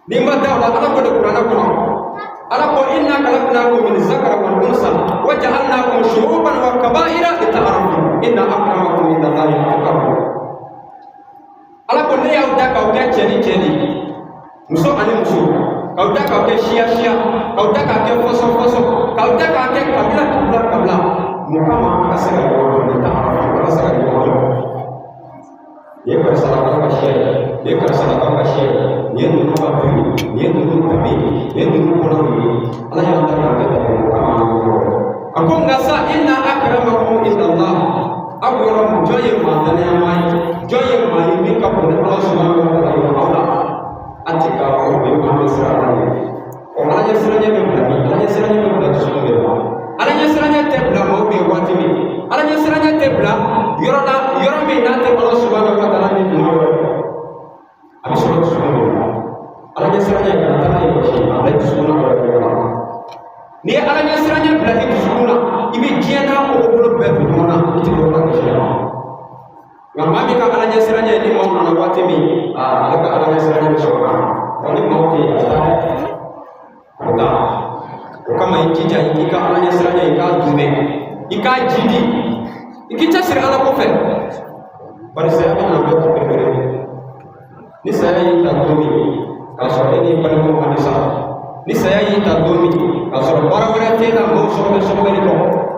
N'i ma da o la, Ala ko de Kuranɛ kɔnɔ, Ala ko: inna khalaqnakum min zakara wal unsa wa ja'alnakum shu'uban wa qabaila lita'arafu inna akramakum inda Allahi atqakum. Ala ko ne y'aw da k'aw kɛ cɛ ni cɛ de ye, muso ani muso, k'aw da k'aw kɛ siya siya, k'aw da k'aw kɛ fɔsɔn fɔsɔn, k'aw da k'aw kɛ kabila kabila kabila. Mun kama? A ka se ka ɲɔgɔn dɔn. Lita'arafu, a ka se ka ɲɔgɔn dɔn. Nin ye karisalakaw ka siya ye, nin ye karisalakaw ka siya ye, nin ye ninnu ka du ye, nin ye ninnu danbe ye, nin ye ninnu kɔnɔw ye. Ala y'an da k'an kɛ tan, mun kama? An ka ɲɔgɔn dɔn. A ko nka sa, inna akramakum inda Allah, aw yɔrɔ jɔn ye maa danayama ye, jɔn ye maa ye min ka bon ni Ala subahana wa taala ye aw la? A ti ka o ye maa min siran Ala ɲɛ. O Ala ɲɛ siranɲɛ bɛ bila min? Ala ɲɛ siranɲɛ bɛ bila dusukun de la. Ala ɲɛ siranɲɛ tɛ bila maaw bɛ waati min, Ala ɲɛ siranɲɛ tɛ bila yɔrɔ la, yɔrɔ min n'a tɛ Ala subahana wa taala ni tuma yɔrɔ. A bɛ sɔrɔ dusukun de la. Ala ɲɛ siranɲɛ kana taa n'a ye wɔsi, a bila i dusukun na yɔrɔ yɔrɔ la. N'i ye Ala ɲɛ siranɲɛ bila i dusukun na, i bɛ diɲɛ n'a kɔkɔbolo bɛɛ don ɲɔgɔn na, i tɛ bɔ Ala gosi la. Nka maa min ka Ala ɲɛ siranɲɛ, ni maaw nana waati min, aa, ale ka Ala ɲɛ siranɲɛ bɛ sɔrɔ ka na wa ni maaw tɛ yen, a tɛ taa dɛ, a bɛ taa. O kama, i jija i k'i ka Ala ɲɛ siranɲɛ, i k'a dun, i k'a jidi, i k'i cɛsiri Ala ko fɛ, bari saya bɛ na bɛɛ ta perepere. Ni saya y'i ta don min k'a sɔrɔ e n'i balimaw ma sa, ni saya y'i ta don min k'a sɔrɔ baara wɛrɛ t'e la maaw sɔgɔbɛ sɔgɔbɛli kɔ,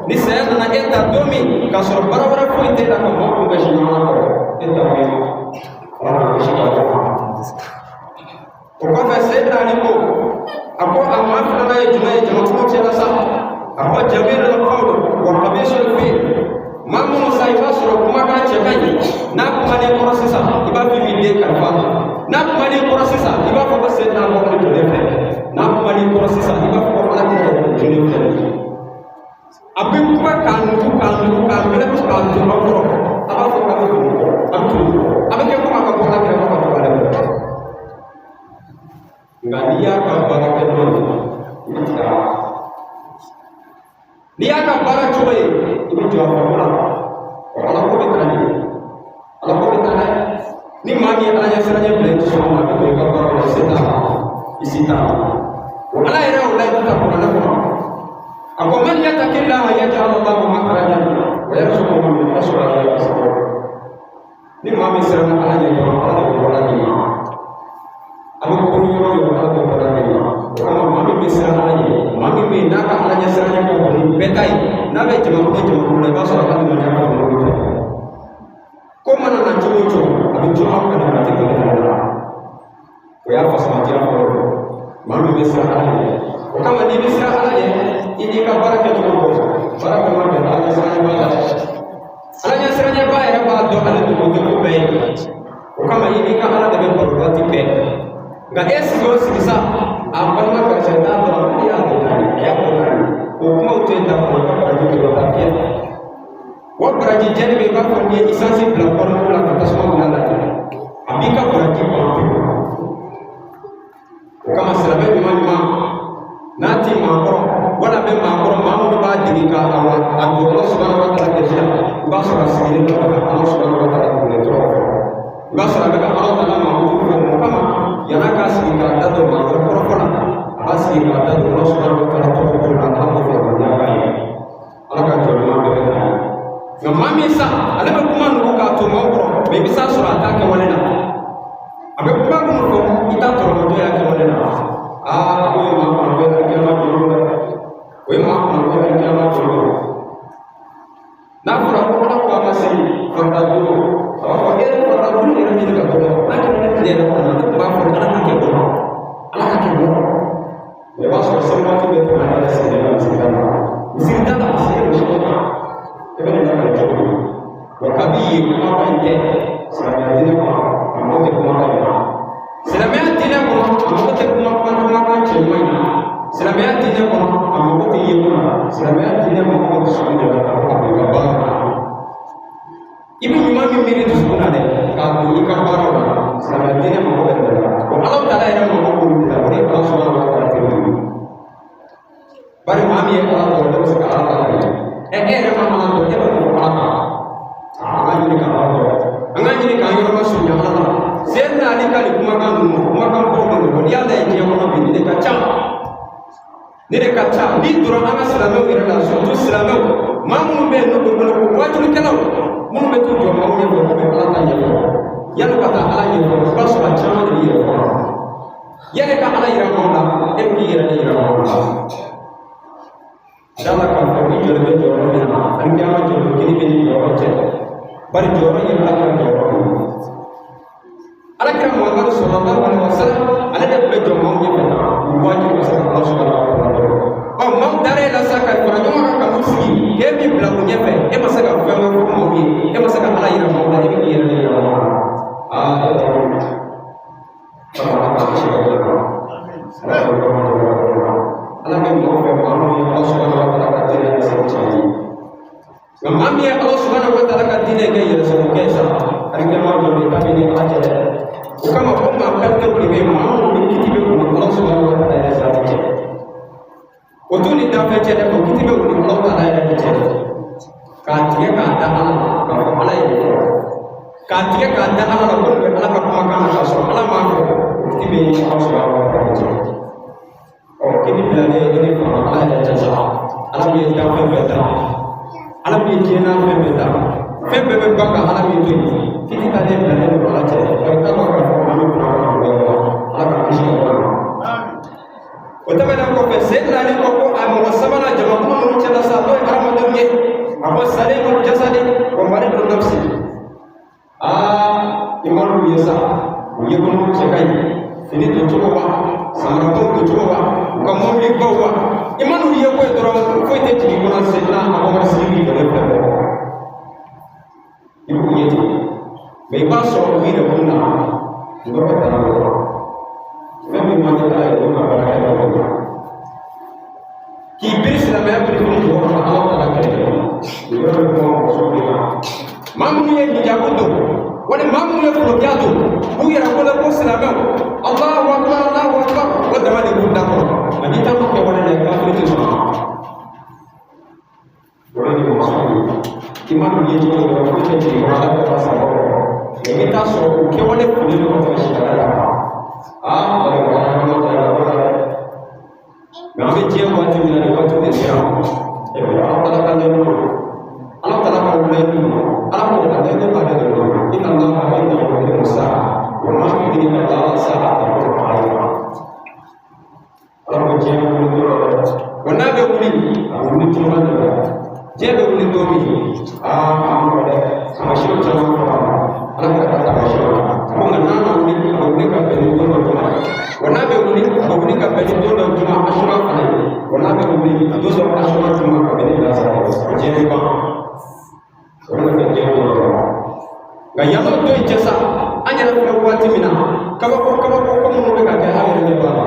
ni saya nana e ta don min k'a sɔrɔ baara wɛrɛ foyi t'e la ka maaw kun bɛ si ɲɔgɔn na kɔrɔ, e ta ye Ala k'an kisi ka bɔ ma. O kɔfɛ, Seyidina Ali ko, a ko a maa filanan ye jumɛn ye jamakulu cɛla sa? A ko jamilul qawl wa qabisul fi'l. Maa minnu sa, i b'a sɔrɔ kumakan cɛ ka ɲi, n'a kumanen kɔrɔ sisan, i b'a fɔ i b'i den kalifa la. N'a kumanen kɔrɔ sisan, i b'a fɔ ko Seyidina Abubakar jɔlen filɛ. N'a kumanen kɔrɔ sisan, i b'a fɔ ko Ala kira yɛrɛ jɔlen filɛ. A bɛ kuma k'a nugu, k'a nugu, k'a mɛlɛku, k'a don aw kɔrɔ, a b'a fɔ k'a bɛ tugu kɔ, a bɛ tugu kɔ, a bɛ kɛ komi a ka bɔ Ala kira kɔ ka tugu ale kɔ. Nka n'i y'a ka baara kɛ n'o ye, i bɛ tigɛ a la. N'i y'a ka baara cogo ye, i bɛ jɔ a faamu la. O Ala ko bɛ taa ɲɛ, Ala ko bɛ taa dɛ. Ni maa min ye Ala ɲɛsiranɲɛ bila i dusukun na, a bɛ don i ka baaraw la, i se t'a la, i si t'a la. O Ala yɛrɛ y'o layidu ta Kuranɛ kɔnɔ. A ko: man yattaqillaha yaj'al lahu makhrajan wa yarzuqhu min haythu la yahtasib. Ni maa min siranna Ala ɲɛ dɔrɔn, Ala de bɛ bɔda d'i ma. A bɛ koro yɔrɔ o yɔrɔ, Ala bɛ bɔda d'i ma. O kama, maa min bɛ siran Ala ɲɛ, maa min bɛ yen n'a ka Ala ɲɛ siranɲɛ ka bon ni bɛɛ ta ye, n'a bɛ jamakulu o jamakulu la, i b'a sɔrɔ a ka limaniya ka bon n'olu ta ye. Ko mana na cogo o cogo, a bɛ jɔ aw ka nin waati kɔni la. O y'a fasamatiya fɔlɔ ye, maa min bɛ siran Ala ɲɛ. O kama, n'i bɛ siran Ala ɲɛ, i n'i ka baara kɛcogo dɔn, baara bɛɛ ma bɛn Ala ɲɛ siranɲɛ b'a la. Ala ɲɛ siranɲɛba yɛrɛ b'a dɔn ale dogo tɛ ko bɛɛ ye. O kama, i n'i ka Ala de bɛ baro waati bɛɛ. Nka e sigi o sigi sa, a balima karisa, i t'a dɔn, i y'a dɔn tan, a y'a fɔ tan, o kumaw tɛ da kɔnɔ, ka baraji jɔ ka fiyɛ. Wa baraji jɛni bɛ i b'a fɔ n'i ye isansi bila kɔnɔko la ka tasuma wuli a la, a b'i ka baraji ban pewu. O kama, silamɛ ɲuman ɲuman n'a ti maa kɔrɔ, wala bɛ maa kɔrɔ, maa minnu b'a dege ka a wa a don Ala subahana wa taala gɛrɛsɛ la, i b'a sɔrɔ a sigilen don ka Ala subahana wa taala dogolen tɔgɔ fɔ. I b'a sɔrɔ a bɛ ka Ala taala mankutu fɔ. Mun kama? Yan'a k'a sigi k'a da don maa wɛrɛ kɔrɔfɔ la, a b'a sigi k'a da don Ala subahana wa taala tɔgɔ ko la. Ala k'o fɔ ɲɔgɔn ye, Ala ka jɔ ɲuman bɛɛ bɛ taa ye. Nka maa min sa, ale bɛ kuma nugu k'a to maaw kɔrɔ, mɛ i bɛ s'a sɔrɔ a t'a kɛwale la. A bɛ kuma minnu fɔ, i t'a tɔrɔmɔtɔ y'a kɛwale la. Aa, o ye maa kɔnɔ ko ye alikiyama jɔlen dɛ, o ye maa kɔnɔ ko ye alikiyama jɔlen. N'a fɔra ko Ala ko a ma se farida duuru, a b'a fɔ e farida duuru yɛrɛ ɲini ka dɔgɔ. N'a kɛra ne tile yɛrɛ kɔnɔ, ne tun b'a fɔ Ala ka kɛ wɔɔrɔ, Ala ka kɛ wɔɔrɔ. Mɛ i b'a sɔrɔ seli waati bɛ tɛmɛ, a yɛrɛ sigilen bɛ misiri da la, misiri da la, a sigilen misi kan. E bɛ nin lakale cogo di? Wa kabi yen, kumakan in tɛ silamɛya diinɛ kɔnɔ, a mago tɛ kumakan in na. Silamɛya diinɛ kɔnɔ, a mago tɛ kumakan kumakan cɛ ɲuman in na. Silamɛya diinɛ kɔnɔ, a mago tɛ yeko la. Silamɛya diinɛ mago bɛ dusukun de la ka bɔ ka don i ka baara la. I bɛ ɲuman min miiri dusukun na dɛ, k'a don i ka baaraw la, silamɛya diinɛ mago bɛ nin de. Ne de ka ca n'i donna an ka silamɛw yɛrɛ la, surtout silamɛw maa minnu bɛ yen, n'u bɛ wele ko waajulikɛlaw, minnu bɛ t'u jɔ maaw ɲɛfɛ k'u bɛ Ala ta ɲɛfɔ, yanni ka taa Ala ɲɛfɔ, i b'a sɔrɔ a caman de b'i yɛrɛ fɔ. Yanni ka Ala yira maaw la, e bɛ k'i yɛrɛ de yira maaw la. Da la k'a fɔ i jɔlen bɛ jɔyɔrɔ min na, ani kiyama jɔyɔrɔ kelen bɛ ni jɔyɔrɔ cɛ, bari jɔyɔrɔ ye Ala ka jɔyɔrɔ ye. Ala kira Muhammadu sallallahu alaihi wasallam, ale de tun bɛ jɔ maaw ɲɛfɛ tan u wajibi ka se ka Ala subhanahu wa ta'ala dɔn. Ɔ, maaw dara e la sa ka fara ɲɔgɔn kan ka n'u sigi k'e min bila u ɲɛfɛ, e ma se ka fɛn wɛrɛ fɔ maaw ye, e ma se ka Ala yira maaw la, e bɛ k'i yɛrɛ de yira maaw la. Aa, e tɛ ala k'an kisi ka bɔ ala ka yɔrɔ ma. Ala bɛ maaw fɛ, maa minnu ye Ala subhanahu wa ta'ala ka diinɛ kɛ sɛbɛn tiɲɛ ye. Nka maa min ye Ala subhanahu wa ta'ala ka diinɛ kɛ yɛrɛ sago kɛ sa, alikiyama jɔ bɛ k'a bɛ ni Ala cɛ dɛ. O kama ko maa kalitew de bɛ yen, maa minnu ni kiti bɛ u ni Ala subhanahu wa ta'ala yɛrɛ sira cɛ. O t'u ni danfɛn cɛ dɛ, o kiti bɛ u ni Ala ta'ala yɛrɛ de cɛ. K'a tigɛ k'a da Ala la k'a fɔ Ala ye nin fɔ, k'a tigɛ k'a da Ala la ko nin bɛ Ala ka kumakan na k'a sɔrɔ Ala m'a fɔ, o kiti bɛ Ala subhanahu wa ta'ala cɛ. Ɔ, kiti bilalen e ni fanga Ala yɛrɛ cɛ sa, Ala min ye danfɛn bɛɛ da, Ala min ye diɲɛ n'a fɛn bɛɛ da, fɛn bɛɛ bɛ ban ka Ala min to yen, kiti talen bilalen don Ala cɛ. Ɔ, i t'a dɔn k'a fɔ an bɛ kunna kɔnɔ o yɔrɔ la. Ala k'an kisi ka bɔ a ma. O tɛmɛnen kɔfɛ, sen naani ko ko a mɔgɔ sabanan jamakulu minnu cɛla sa, n'o ye hadamadenw ye, a ko salimul jasadi wa maridun nafsi. Aa, i man'u ye sa, u ye minnu cɛ ka ɲi, fini don cogo wa, samarabaw don cogo wa, u ka mɔbilibaw wa, i man'u ye ko ye dɔrɔn, foyi tɛ jigin kɔnɔ. Sen na Abubakar Sidiki jɔlen filɛ kɔ, i b'u ye ten. Mɛ i b'a sɔrɔ u yɛrɛ kun na, u bɛ ka taa yɔrɔ fɛn min man di Ala ye, olu ka baara kɛ yɔrɔ la k'i biri silamɛya birifini jukɔrɔ ka Ala ta kɛlɛ kɛ. O yɔrɔ bɛ kuma mɔgɔ sugu de kan, maa minnu ye hijabu don, wali maa minnu ye forokiya don, k'u yɛrɛ wele ko silamɛw. Allahu akbar, Allahu akbar, o dama de b'u da kɔnɔ. Nka n'i taara kɛ wale la, kafiri tɛ sɔn. O de ye mɔgɔ sugu ye, i ma n'u ye cogo dɔ la, foyi tɛ jigin kɔnɔ, Ala bɛ taa saba kɔrɔ. Mɛ i bɛ taa sɔrɔ u kɛwale fulen don ka tɛmɛ silamɛya kan. Aa, o de b'a la ta la dɛ. Mɛ an bɛ diɲɛ waati min na, nin waati de sera. E bɛ Ala tala ka nɛɛma don, Ala tala ka wuli don, Ala ko a nɛɛma b'ale de bolo. Inna Allaha indahu ilmu sa'a wa ma yudrika la'alla sa'a takunu qariba. Ala ko diɲɛ bɛ wuli don dɔ dɛ, wa n'a bɛ wuli, a bɛ wuli joona de la. Diɲɛ bɛ wuli don min, aa, a ma nɔgɔ dɛ. Taamasiyɛnw caman fɔra a la, Ala kɛra ka taamasiyɛnw la ko nka n'a ma wuli, a bɛ wuli ka bɛn ni don dɔ juma ye. Wa n'a bɛ wuli, a bɛ wuli ka bɛn ni don dɔ juma asura fana ye. Wa n'a bɛ wuli don dɔ asura juma ka bɛn ni lasara ye, diɲɛ bɛ ban. O de bɛ kɛ diɲɛ wuli dɔrɔn. Nka yan'o don in cɛ sa, an yɛrɛ filɛ waati min na, kabako kabako ko minnu bɛ ka kɛ, aw yɛrɛ ɲɛ b'a la.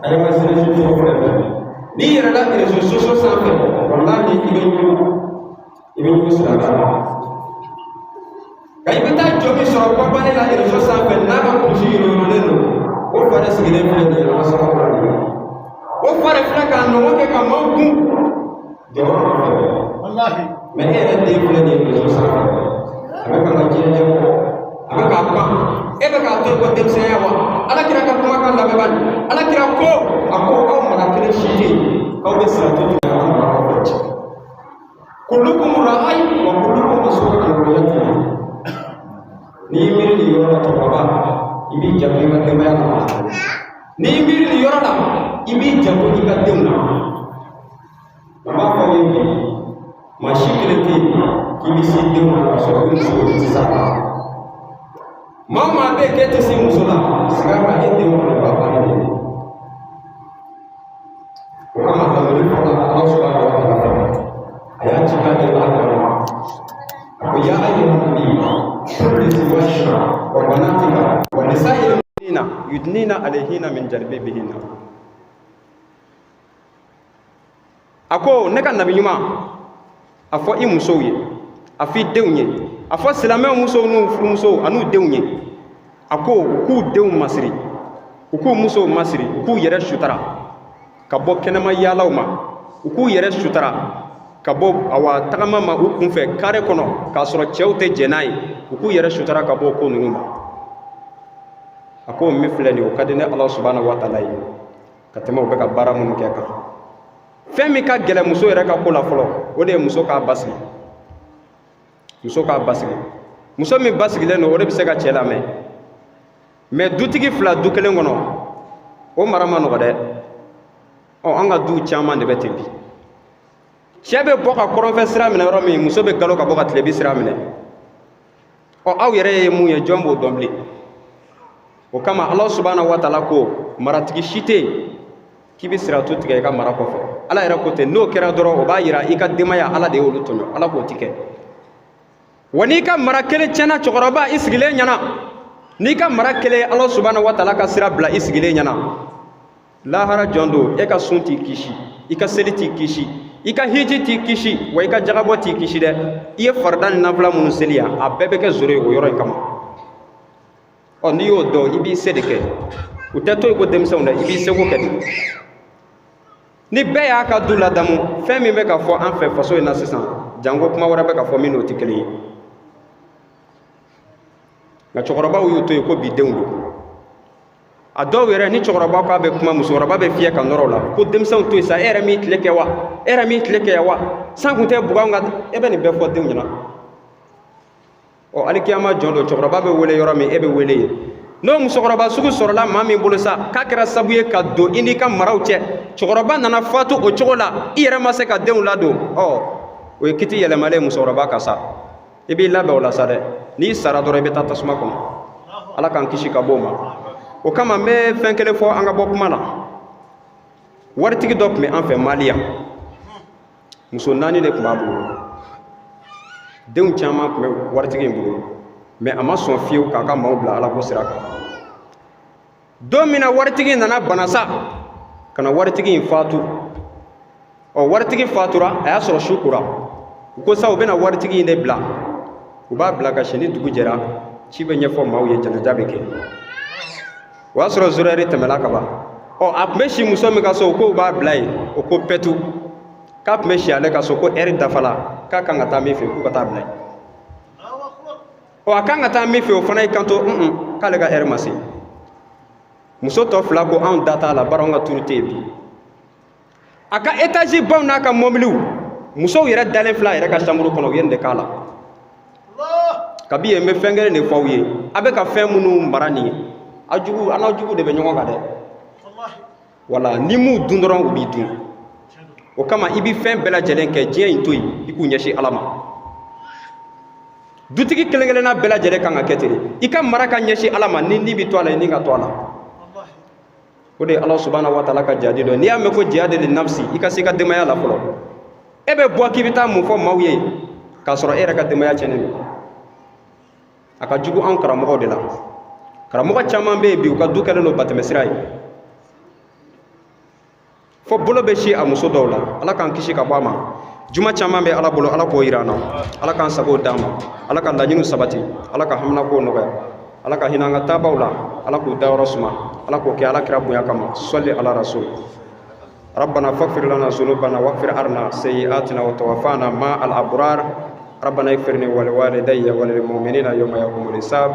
A yɛrɛ ka réseaux sociaux filɛ, n'i yɛlɛla réseaux sociaux sanfɛ, walahi, i bɛ ɲugu, i bɛ ɲugu silamɛya la. Nka i bɛ taa jɔ min sɔrɔ banbali la réseau sanfɛ, n'a ka kulusi yoroyorolen don, o fa de sigilen filɛ nin ye an ka sababu la nin ye. O fa de filɛ k'a nɔgɔ kɛ ka maaw kun jɔyɔrɔ nɔfɛ. Wallahi. Mɛ e yɛrɛ den filɛ nin ye réseau sanfɛ, a bɛ ka n ka diɲɛ jɛ kɔ, a bɛ k'a pan, e bɛ k'a to yen ko denmisɛnya wa. Ala kira ka kumakan lamɛn bani. Ala kira ko, a ko aw mara kelen si tɛ yen k'aw bɛ sira to tigɛ aw mara kɔfɛ. Kullukum ra'ay wa kullukum mas'ulun an ra'iyatihi. N'i y'i miiri nin yɔrɔ la, cɛkɔrɔba, i b'i janto i ka denbaya la. N'i y'i miiri nin yɔrɔ la, i b'i janto i ka denw na. N b'a fɔ aw ye bi, maa si kelen tɛ yen k'i bɛ se denw na k'a sɔrɔ i muso tɛ se a la. Maa o maa bɛ yen k'e tɛ se muso la, siga kan e denw kɔni ba bannen de ye. O kama lamɛnni fɔlɔ Ala subhanahu wa ta'ala fɛ, a y'a ci k'a di Ala kira ma. A ko ya ayyuhan nabi qul li azwajika wa banatika wa nisa'il mu'minina yudnina alayhinna min jalabibihinna. A ko ne ka nabi ɲuman, a fɔ i musow ye, a fɔ i denw ye, a fɔ silamɛw musow n'u furumusow an'u denw ye, a ko u k'u denw masiri, u k'u musow masiri, u k'u yɛrɛ sutara ka bɔ kɛnɛma yaalaw ma, u k'u yɛrɛ sutara ka bɔ awa tagama ma u kunfɛ kare kɔnɔ k'a sɔrɔ cɛw tɛ jɛn n'a ye, u k'u yɛrɛ sutara ka bɔ o ko ninnu ma. A ko min filɛ nin ye, o ka di ne Ala subahana wa taala ye ka tɛmɛ u bɛ ka baara minnu kɛ kan. Fɛn min ka gɛlɛn muso yɛrɛ ka ko la fɔlɔ, o de ye muso k'a basigi. Muso k'a basigi, muso min basigilen don, o de bɛ se ka cɛ lamɛn. Mais dutigi fila du kelen kɔnɔ, o mara ma nɔgɔ dɛ. Ɔ, an ka duw caman de bɛ ten bi. Cɛ bɛ bɔ ka kɔrɔnfɛ sira minɛ yɔrɔ min, muso bɛ galo ka bɔ ka tilebi sira minɛ. Ɔ, aw yɛrɛ ye mun ye, jɔn b'o dɔn bilen? O kama Ala subahana wa taala ko maratigi si tɛ yen k'i bɛ siratu tigɛ i ka mara kɔfɛ. Ala yɛrɛ ko ten. N'o kɛra dɔrɔn, o b'a yira i ka denbaya, Ala de y'olu tɔɲɔ. Ala k'o ti kɛ. Wa n'i ka mara kelen tiɲɛna, cɛkɔrɔba i sigilen ɲɛna, n'i ka mara kelen ye Ala subahana wa taala ka sira bila i sigilen ɲɛna, lahara jɔn don, e ka sun t'i kisi, i ka seli t'i kisi, i ka hiji t'i kisi, wa i ka jagabɔ t'i kisi dɛ. I ye farida ni nafila minnu seli yan, a bɛɛ bɛ kɛ zoro ye o yɔrɔ in kama. Ɔ, n'i y'o dɔn, i b'i se de kɛ. U tɛ to i ko denmisɛnw dɛ, i b'i seko kɛ de. Ni bɛɛ y'a ka du ladamu, fɛn min bɛ ka fɔ an fɛ faso in na sisan, janko kuma wɛrɛ bɛ ka fɔ min n'o tɛ kelen ye. Nka cɛkɔrɔbaw y'u to yen ko bi denw don. A dɔw yɛrɛ, ni cɛkɔrɔba k'a bɛ kuma, musokɔrɔba bɛ fiyɛ ka nɔrɔ o la ko denmisɛnw to yen sa, e yɛrɛ m'i tile kɛ wa? E yɛrɛ m'i tile kɛ yan wa? San kun tɛ bugan ka e bɛ nin bɛɛ fɔ denw ɲɛna. Ɔ, alikiyama jɔn don, cɛkɔrɔba bɛ wele yɔrɔ min, e bɛ wele yen. N'o musokɔrɔba sugu sɔrɔla maa min bolo sa, k'a kɛra sabu ye ka don i n'i ka maraw cɛ, cɛkɔrɔba nana fatu o cogo la, i yɛrɛ ma se ka denw ladon, ɔ, o ye kiti yɛlɛmalen musokɔrɔba kan sa. I b'i labɛn o la sa dɛ. N'i sara dɔrɔn, i bɛ taa tasuma kɔnɔ. Ala k'an kisi ka bɔ o ma. O kama n bɛ fɛn kelen fɔ, an ka bɔ kuma la. Waritigi dɔ tun bɛ an fɛ Mali yan, muso naani de tun b'a bolo, denw caman tun bɛ waritigi in bolo, mais a ma sɔn fiyewu k'a ka maaw bila Ala ko sira kan. Don min na waritigi nana bana sa, ka na waritigi in fatu. Ɔ, waritigi fatura, a y'a sɔrɔ su kora. U ko sa, u bɛna waritigi in de bila, u b'a bila ka si, ni dugu jɛra, ci bɛ ɲɛfɔ maaw ye, janaja bɛ kɛ. O y'a sɔrɔ zéro heure tɛmɛla ka ban. Ɔ, a tun bɛ si muso min ka so, u ko u b'a bila yen. O ko pɛtu k'a tun bɛ si ale ka so, ko ɛri dafala, k'a kan ka taa min fɛ, k'u ka taa bila yen. Ɔ, a kan ka taa min fɛ, o fana y'i kanto un, k'ale ka ɛri ma se. Muso tɔ fila ko anw da t'a la, bari anw ka turu tɛ yen bi. A ka étage baw n'a ka mɔbiliw, musow yɛrɛ dalen filɛ a yɛrɛ ka chambre kɔnɔ, u ye nin de k'a la. Kabi yen, n bɛ fɛn kelen de fɔ aw ye: a bɛ ka fɛn minnu mara nin ye, a jugu, an n'aw jugu de bɛ ɲɔgɔn kan dɛ. Wala ni m'u dun dɔrɔn, u b'i dun. O kama i bɛ fɛn bɛɛ lajɛlen kɛ, diɲɛ in to yen, i k'u ɲɛsin Ala ma. Dutigi kelen kelenna bɛɛ lajɛlen kan ka kɛ ten de. I ka mara ka ɲɛsin Ala ma. Ni ni bɛ to a la, i ni ka to a la. O de ye Ala subahana wa taala ka jihadi dɔ. N'i y'a mɛn ko jihadi li nafsi, i ka se i ka denbaya la fɔlɔ. E bɛ bɔ k'i bɛ taa mun fɔ maaw ye k'a sɔrɔ e yɛrɛ ka denbaya tiɲɛnen don? A ka jugu anw karamɔgɔw de la. Karamɔgɔ caman bɛ yen bi, u ka du kɛlen don batɛmɛsira ye, fo bolo bɛ si a muso dɔw la. Ala k'an kisi ka bɔ a ma. Juma caman bɛ Ala bolo, Ala k'o yira an na. Ala k'an sago d'an ma. Ala ka laɲiniw sabati. Ala ka haminakow nɔgɔya. Ala ka hinɛ an ka taabaw la. Ala k'u dayɔrɔ suma. Ala k'o kɛ Ala kira bonya kama. Sɔli ala rasul. ربنا فاغفر لنا ذنوبنا واغفر عنا سيئاتنا وتوفانا مع الأبرار. ربنا اغفر لي ولوالدي وللمؤمنين يوم يقوم الحساب.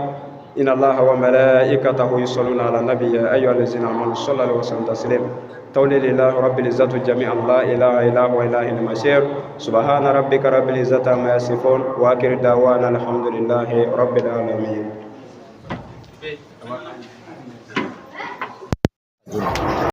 إن الله وملائكته يصلون على النبي، يا أيها الذين آمنوا صلوا عليه وسلموا تسليما. تولي لله رب العزة جميعا، لا إله إلا هو إليه المصير. سبحان ربك رب العزة عما يصفون، وآخر دعوانا الحمد لله رب العالمين.